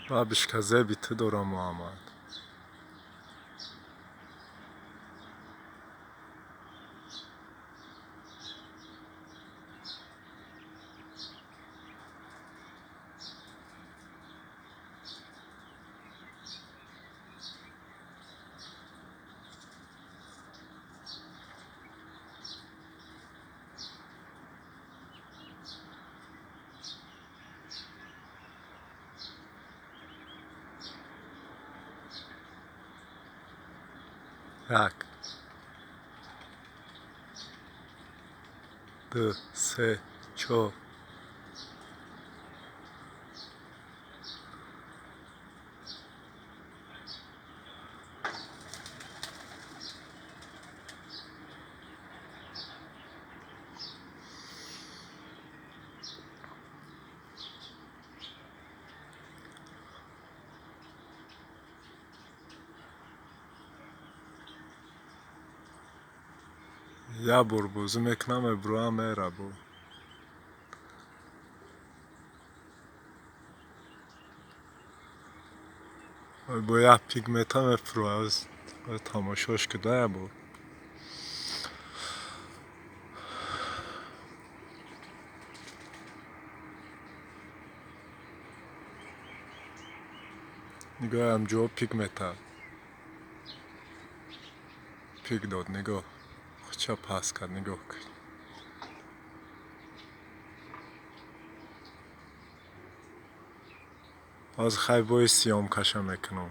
Бабушка, зеби ту дорам, Муҳаммад. Як, ду, се, чор. Як бор бозӣ мекунам, мебуроям, мера бо. Бо як пик мета мефурояд, тамошош куда як бор. Нигоҳ, ҳамҷо пик мета. Пик дод, нигоҳ. Хуча пас кард, нигоҳ кун. Ҳозир хай бои съёмкаша мекунам.